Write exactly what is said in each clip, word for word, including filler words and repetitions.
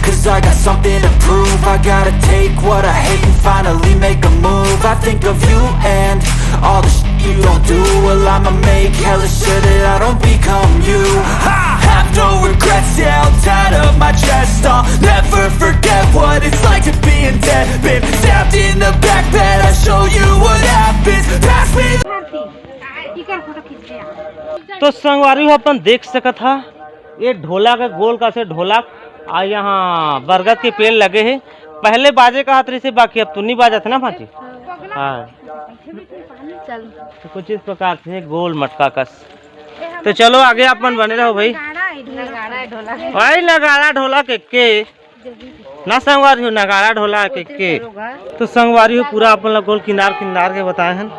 'Cause I got something to prove. I gotta take what I hate and finally make a move. I think of you and all the shit you don't do. Well, I'ma make hella sure that I don't become you. I have no regrets, yeah, I'll tie up my chest. I'll never forget what it's like to be in debt. Been stabbed in the back bed, I'll show you what happens. Pass me the तो संगवारी हो, अपन देख सकत हा, ये ढोलक है, गोल का से ढोलक, आ यहाँ बरगद के पेड़ लगे है। पहले बाजे का हाथ रही से, बाकी अब तो नहीं बाजत है ना भांची। हाँ, चल। तो कुछ इस प्रकार से गोल मटका कस। तो चलो आगे आप मन बने रहो भाई। नगाड़ा है, ढोलक। भाई नगाड़ा ढोलक एक के ना संगवारी हो, नगाड़ा ढोलक एक के। तो संगवारी हो, पूरा अपन ला गोल किनार किनार के बताए हन।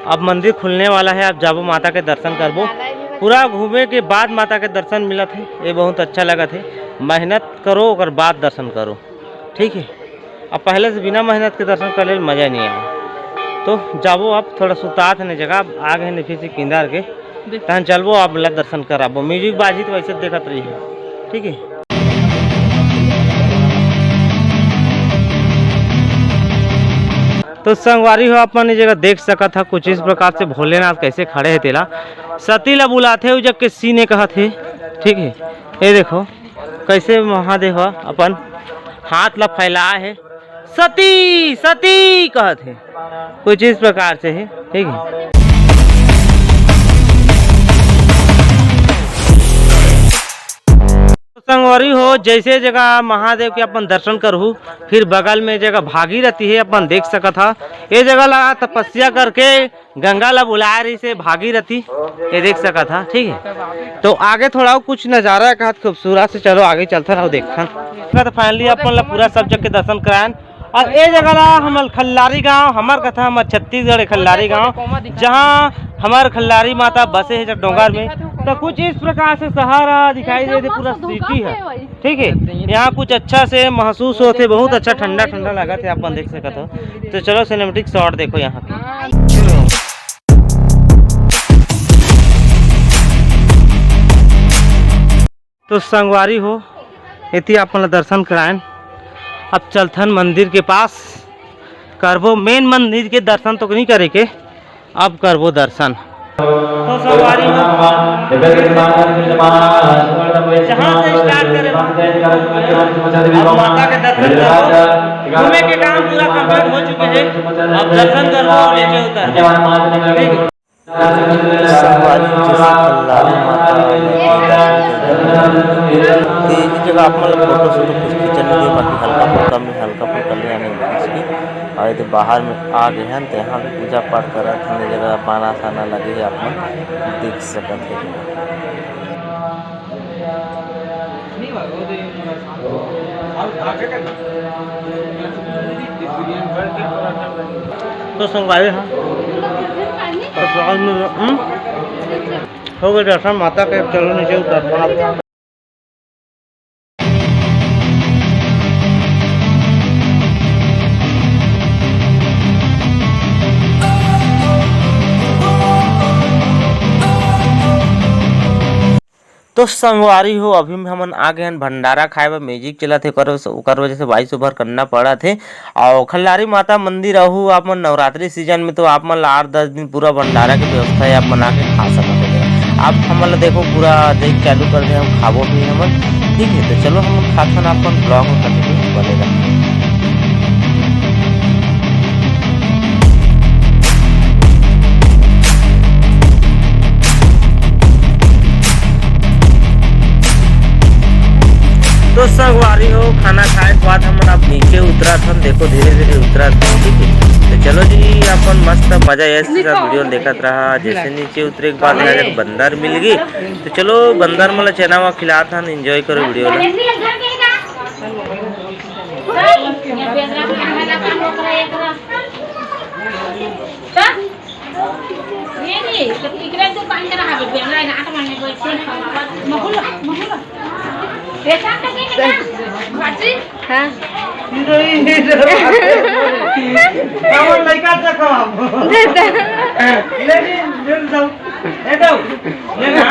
अब मंदिर खुलने वाला है, अब जाबो माता के दर्शन करबो। पूरा घूमे के बाद माता के दर्शन मिलत है, ये बहुत अच्छा लगत है। मेहनत करो, ओकर बाद दर्शन करो, ठीक है। अब पहले से बिना मेहनत के दर्शन कर ले मजा नहीं आए। तो जाबो, अब थोड़ा सुतात है जगह, आ गए हैं फिर से किनार के। तहन चलबो, आप ला दर्शन कराबो। म्यूजिक बाजी तो वैसे देखत रही है, ठीक है। तो संगवारी हो, आप मन ये जगह देख सकत हा, कुछ इस प्रकार से भोलेनाथ कैसे खड़े है, तेला सती ला बुलाथे, उ जग के सीने कहत है, ठीक है। ये देखो कैसे महादेव ह अपन हाथ ला फैलाए है, सती सती कहत है, कुछ इस प्रकार से है, ठीक है। तो संगवारी हो, जैसे जगह महादेव के अपन दर्शन करहू, फिर बगल में जगह भागीरथी है, अपन देख सकत हा। ये जगह ला तपस्या करके गंगा ला बुलाए रही से भागीरथी, ये देख सकत हा, ठीक है। तो आगे थोड़ा कुछ नजारा का खूबसूरत से, चलो आगे चलथन और देखथन। तो फाइनली अपन ला पूरा सब जगह के दर्शन करायन। और ए जगह ला हमर खल्लारी गांव, हमर कथा हमर छत्तीसगढ़ खल्लारी गांव, जहां हमर खल्लारी माता बसे है जब डोंगर में। तो कुछ इस प्रकार से शहर ह दिखाई देथे, पूरा सिटी है, ठीक है। यहाँ कुछ अच्छा से महसूस होथे, बहुत अच्छा ठंडा ठंडा लगत है, आप मन देख सकत हो। तो चलो सिनेमेटिक शॉट देखो यहाँ के। तो संगवारी हो, एती आप मन ला दर्शन करायन। अब चलथन मंदिर के पास, करबो मेन मंदिर के दर्शन तो नहीं करे के, अब करबो दर्शन। तो संगवारी हो, जहाँ से स्टार्ट करे, अब माता के दर्शन करबो। घूमे के काम पूरा कंप्लीट हो चुके हैं, अब दर्शन करबो और नीचे उतर। ठीक है। संगवारी हो, जैसे खल्लारी माता के दर्शन करबो। तो ये जगह आप मन ला फोटो शोटो कुछ खींचन नहीं दे, बाकी हल्का फुल्का में, हल्का फुल्का ले आने खींच के। और ये तो बाहर में आ गए हैं, तो यहाँ भी पूजा पाठ करत हैं। ये जगह बाना साना लगे है, आप मन देख सकत है। तो संगवारी, हाँ, प्रसाद में, हम्म, हो गए दर्शन माता के। चलो नीचे उतर पड़ा। तो संगवारी हो, अभी में हमन आ गए हन भंडारा खाए बर। म्यूजिक चलत हे, ओकर, ओकर वजह से वॉइस ओवर करना पड़त हे। अउ खल्लारी माता मंदिर आहू आप मन नवरात्रि सीजन में तो आप मन ला आठ दस दिन पूरा भंडारा के व्यवस्था हे, आप मन आके खा सकत हे। आप हमन ला देखो, पूरा देख चालू कर दे, हम खाबो भी हमन। ठीक है, तो चलो हमन खाथन, आप मन ब्लॉग में continue बने रहो। तो संगवारी हो, खाना खाए के बाद हमन अब नीचे उतरत हन। देखो, धीरे धीरे उतरत हन, ठीक है। तो चलो जी, अपन मस्त मजा ऐसे के साथ वीडियो देखत रहा। जैसे नीचे उतरे के बाद यहाँ एक बंदर मिल गई, तो चलो बंदर मन ला चना वा खिलात हन, एंजॉय करो वीडियो ला। हाँ। हमर लइका से कहब। ले ली, ले ली, जाओ। ले जाओ। ले ना,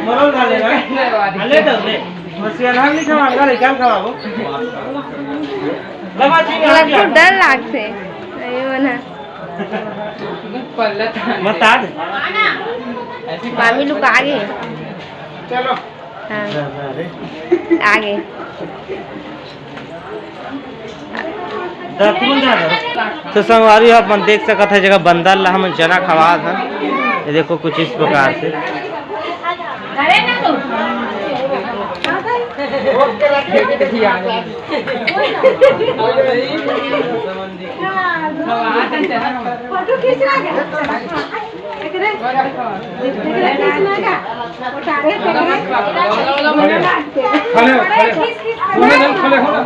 मरल खा ले ना। ले जाओ, ले। बस ये अलग नहीं खवाऊंगा, लड़का खवाओ। लगा ठीक है, मोला तो डर लागथे। नहीं मना। बता दे। मामी लुका गे। चलो। हाँ। आ गे। तो संगवारी हो, अपन देख सकत है, जगह बंदर ला हमन चना खवात हन। ये देखो, कुछ इस प्रकार से। खड़े हो, खड़े हो। दोनों जन खड़े हो ना।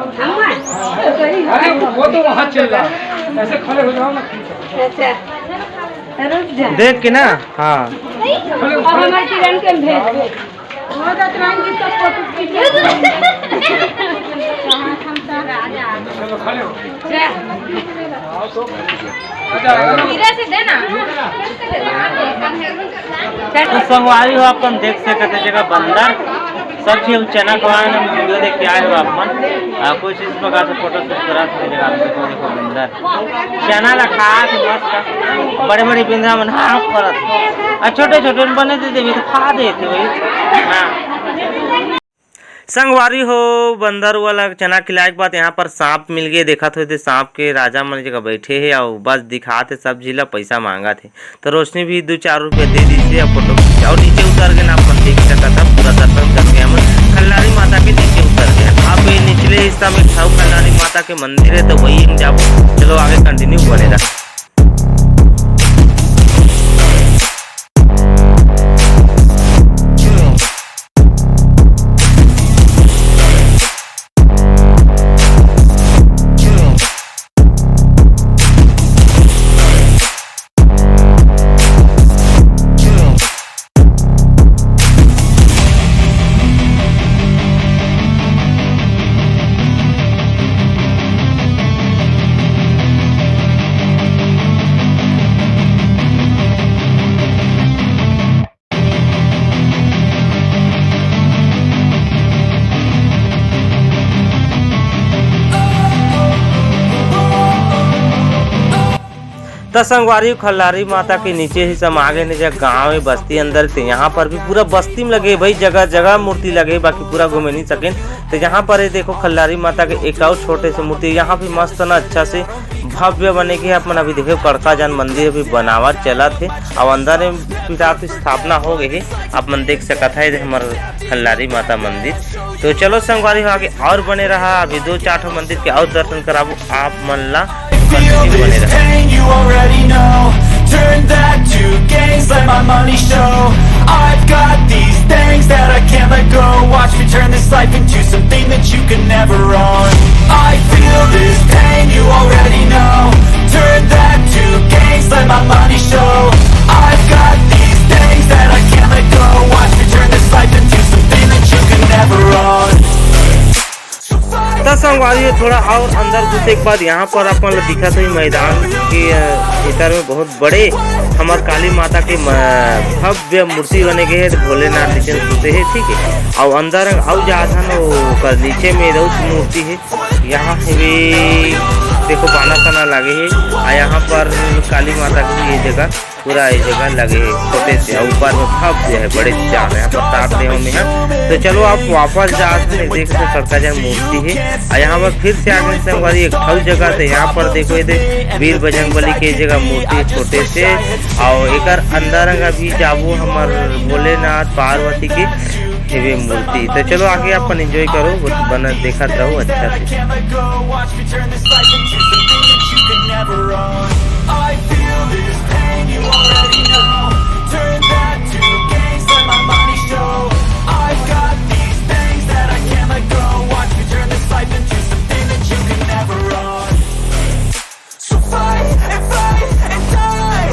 अरे, वो तो वहाँ चल रहा है। ऐसे खड़े हो जाओ ना। अच्छा, रुक जा। देख के ना, हाँ। खड़े हो, अब खड़े हो। हमारे किरण के भेज दे। वो तो तुरंत जिसका फोटो खींच। चलो, खड़े हो। हीरा से देना। तो संगवारी हो, अपन देख सकत है जगह बंदर सब चीज चना खवाए ना, वीडियो देख के आए हो आप मन। आ, कुछ इस प्रकार से फोटो शूट करा थे जगह आप देखो, देखो बंदर चना ला खा के मस्त बड़े बड़े बिंदरा मन हाँ करत। आ छोटे छोटे बने दे देवी तो खा देते भाई। हाँ। संगवारी हो, बंदर वाला चना खिलाए के बाद यहाँ पर सांप मिल गए। देखत हो, सांप के राजा मन जगह बैठे हे अउ बस दिखात हे, सब झी ला पैसा मांगत हे। तो रोशनी भी दू चार रुपया दे दीजिए, अब फोटो खींचा। और नीचे उतर के ना अपन देख सकत ह, पूरा दर्शन करके हमन खल्लारी माता के नीचे उतर गए। अब ये निचले हिस्सा में एक ठो खल्लारी माता के मंदिर है, तो वही हम जाबो। चलो आगे कंटिन्यू बने रहा। त संगवारी, खल्लारी माता के नीचे ही समा गे ने, जग गाँव हे, बस्ती अंदर, ते यहाँ पर भी पूरा बस्ती में लगे भाई, जगह जगह मूर्ति लगे, बाकी पूरा घूमे नहीं सकेन। तो यहाँ पर ये देखो, खल्लारी माता के एक और छोटे से मूर्ति, यहाँ भी मस्त ना अच्छा से भव्य बने के। अपन अभी देखो, कड़का जान मंदिर अभी बनावत चलत हे, अब अंदर में फिलहाल तो स्थापना हो गई है। आप मन देख सकत है, ये हमर खल्लारी माता मंदिर। तो चलो संगवारी हो, आगे और बने रहा, अभी दो चार ठो मंदिर के और दर्शन कराबो आप मन ला। Feel this pain, you already know. Turn that to gains, let my money show. I've got these things that I can't let go. Watch me turn this life into something that you can never own. I feel this pain, you already know. Turn that to gains, let my money show. I've got these things that I can't let go. Watch me turn this life into something that you can never own. त संगवारी हो, थोड़ा और अंदर घुसे के बाद यहाँ पर अपन ला दिखत हे मैदान के, अ, भीतर में बहुत बड़े हमर काली माता के म-, भव्य मूर्ति बने गए हे, भोलेनाथ जी के मूर्ति हे, ठीक है। और अंदर अउ जात हन, ओकर नीचे में रउत मूर्ति हे, यहाँ भी देखो बाना साना लगे हे, और यहाँ पर काली माता की ये जगह पूरा ये जगह लगे हे छोटे से, अउ ऊपर में भव्य है, बड़े जान है, यहाँ पर तार देव में है। तो चलो आप वापस जात हैं, देख सकते सरका जन मूर्ति है। और यहाँ पर फिर से आगे संगवारी एक ठो जगह से, यहाँ पर देखो ये दे वीर बजरंग बली के जगह मूर्ति है छोटे से, और एकर अंदर अभी जाबो हमर भोलेनाथ पार्वती के हेवे मूर्ति। तो चलो आगे अपन एंजॉय करो, बस बना देखत रहो अच्छा से। Turn this life into something that you could never own. I feel this pain, you already know. Turn that to gains, let my money show. I've got these things that I can't let go. Watch me turn this life into something that you can never own. So fight and fight and die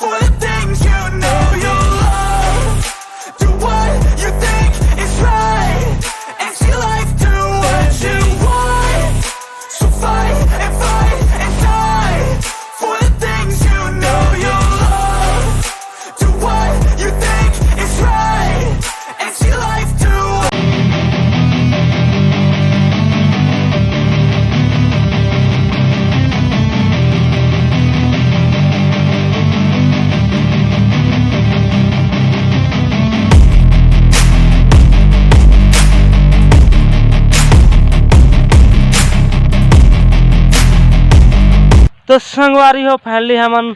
for the things you know you love. Do what you think is right and see life do what you want. So fight and fight and die तो संगवारी हो, finally हमन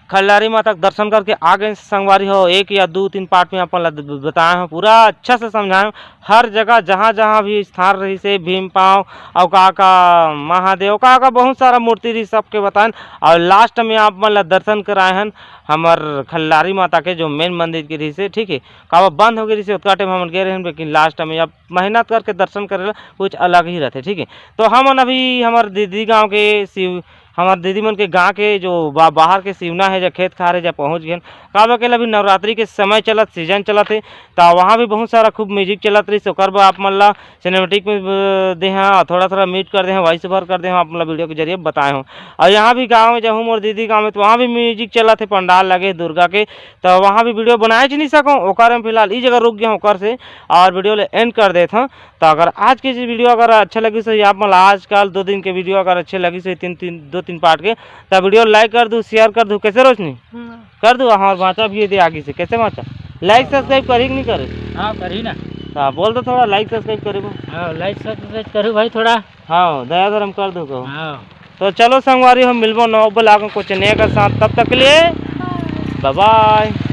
खल्लारी माता के दर्शन करके आ गए। संगवारी हो, एक या दू तीन part में अपन ला द-, बताए हो, पूरा अच्छा से समझाए हो। हर जगह जहाँ जहाँ भी स्थान रहिसे, भीम पाँव अउ का का महादेव, का का बहुत सारा मूर्ति रहिस, सबके बताएन। अउ last में आप मन ला दर्शन कराए हन हमर खल्लारी माता के, जो main मंदिर के रहिसे, ठीक है। काबर बंद हो गए रहिसे, ओतका time हमन गए रहेन, लेकिन last में अब मेहनत करके दर्शन करेला कुछ अलग ही रहते, ठीक है। तो हमन अभी हमर दीदी गांव के शिव, हमर दीदी मन के गांव के जो बा-, बाहर के सिवना है, जो खेत खार है, जब पहुंच गए। काबर के अभी नवरात्रि के समय चलत, season चलत है, तो वहाँ भी बहुत सारा खूब music चलत रहिस। ओकर बर आप मन ला cinematic में ब-, दे हाँ, थोड़ा थोड़ा mute कर दे हाँ, voice over कर दे हाँ, आप मन ला video के जरिए बताए हूँ। और यहाँ भी गाँव में जहूँ मोर दीदी गाँव में, तो वहाँ भी music चलत है, पंडाल लगे है दुर्गा के, तो वहाँ भी video बनाए च नहीं सकूँ, ओकर में फिलहाल ई जगह रुक गया हूँ ओकर से, और video ले end कर देत हूँ। तो अगर आज के video अगर अच्छा लगिस होही आप मन ला, आजकल दो दिन के video अगर अच्छे लगिस होही, तीन, तीन, दो तीन part के, तो video like कर दू, share कर दू। कैसे रोशनी? हम्म। कर दू। हमार बाचा भी दे आगे से, कैसे बाचा? Like subscribe करी कि नहीं करे? हाँ, करी ना। हाँ, बोल दो थोड़ा, like subscribe करे वो। हाँ, like subscribe करू भाई थोड़ा। हाँ, दया धर्म कर दो कहो। हाँ। तो चलो संगवारी, हम मिलबो नवा vlog में कुछ नया के साथ, तब तक के लिए bye bye।